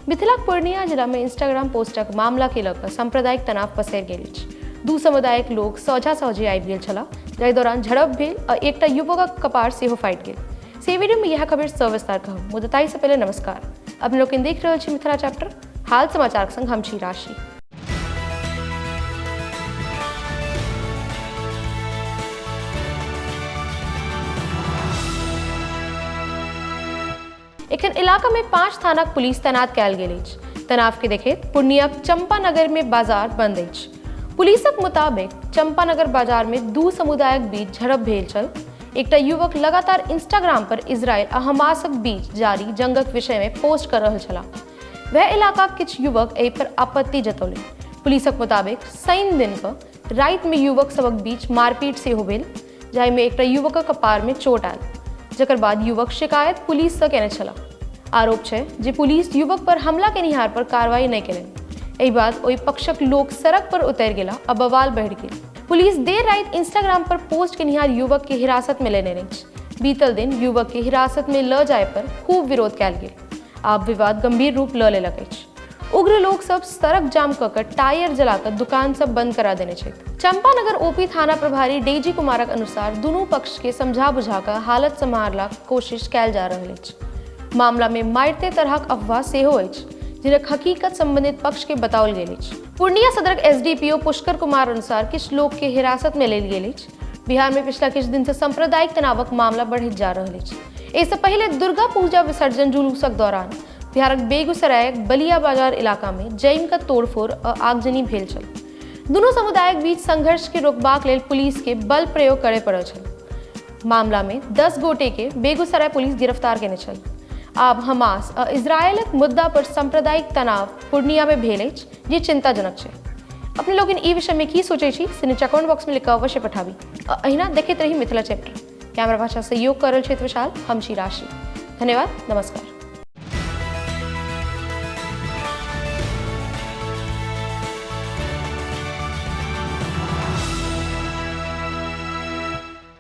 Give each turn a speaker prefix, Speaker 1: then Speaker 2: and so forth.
Speaker 1: मिथिलाक पूर्णिया जिलामे इंस्टाग्राम पोस्टक मामलाके लऽ कऽ सांप्रदायिक तनाव पसरि गेल अछि। दू समुदायक लोक सोझा सोझी आबि गेल छलाह, जाहि दौरान झड़प भेल आ एकटा युवकक कपार सेहो फाटि गेल। से वीडियोमे इएह खबर सविस्तार कहब, मुदा ताहिसँ पहिले नमस्कार। अपने लोकनि देख रहल छी मिथिला चैप्टर, हाल समाचारक संग हम छी राशि। एखन इलाका में 5 थानाक पुलिस तैनात कयल गेल अछि। तनाव के देखैत पूर्णियाक चंपानगर में बाजार बंद अछि। पुलिसक मुताबिक चंपानगर बाजार में दू समुदायक बीच झड़प भेल छल। एकटा युवक लगातार इंस्टाग्राम पर इजरायल आ हमासक बीच जारी जंगक विषय में पोस्ट कर रहल छलाह। वह इलाकाक किछु युवक एहि पर आपत्ति जतौलनि। पुलिसक मुताबिक शनि दिन क राति में युवक सबक बीच मारपीट सेहो भेल, जाहिमे एकटा युवकक कपार में चोट आयल, जकर बाद युवक शिकायत पुलिस सँ केने छलाह। आरोप छै जे पुलिस युवक पर हमला केनिहार पर कार्रवाई नहि केलनि। एहि बाद ओहि पक्षक लोक सड़क पर उतरि गेला आ बवाल बढ़ि गेल। पुलिस देर राति इंस्टाग्राम पर पोस्ट केनिहार युवक के हिरासत में लेने अछि। बीतल दिन युवक के हिरासत में ल जाय पर खूब विरोध कयल गेल। आब विवाद गंभीर रूप ल लेलक अछि। उग्र लोक सब सड़क जाम क कऽ टायर जला कऽ दुकान सब बंद करा देने छथि। चंपानगर ओपी थाना प्रभारी डेजी कुमारक अनुसार दुनू पक्ष के समझा बुझा कऽ हालत सम्हारलाक कोशिश कयल जा रहल अछि। मामला में मारिते तरहक अफवाह सेहो अछि, जिनक हकीकत संबंधित पक्ष के बताओल गेल अछि। पूर्णिया सदरक एसडीपीओ पुष्कर कुमार अनुसार किछु लोक के हिरासत में लेल गेल अछि। बिहार में पिछला किछु दिन से सांप्रदायिक तनावक मामला बढ़ैत जा रहल अछि। एहिसँ पहिले दुर्गा पूजा विसर्जन जुलूसक दौरान बिहारक बेगूसरायक बलिया बाजार इलाकामे जमि कऽ तोड़फोड़ आ आगजनी भेल छल। दुनू समुदायक बीच संघर्षके रोकबाक लेल पुलिसके बल प्रयोग करय पड़ल छल। मामलामे 10 गोटेके बेगूसराय पुलिस गिरफ्तार केने छल। आब हमास आ इजरायलक मुद्दा पर सांप्रदायिक तनाव पूर्णियामे भेल अछि, जे चिंताजनक छै। अपने लोकनि ई विषयमे की सोचै छी से नीचा कमेंट बॉक्समे लिख कऽ अवश्य पठाबी आ अहिना देखैत रही मिथिला चैप्टर। कैमरा भाषा सहयोग कर रहल छथि विशाल, हम छी राशि। धन्यवाद, नमस्कार।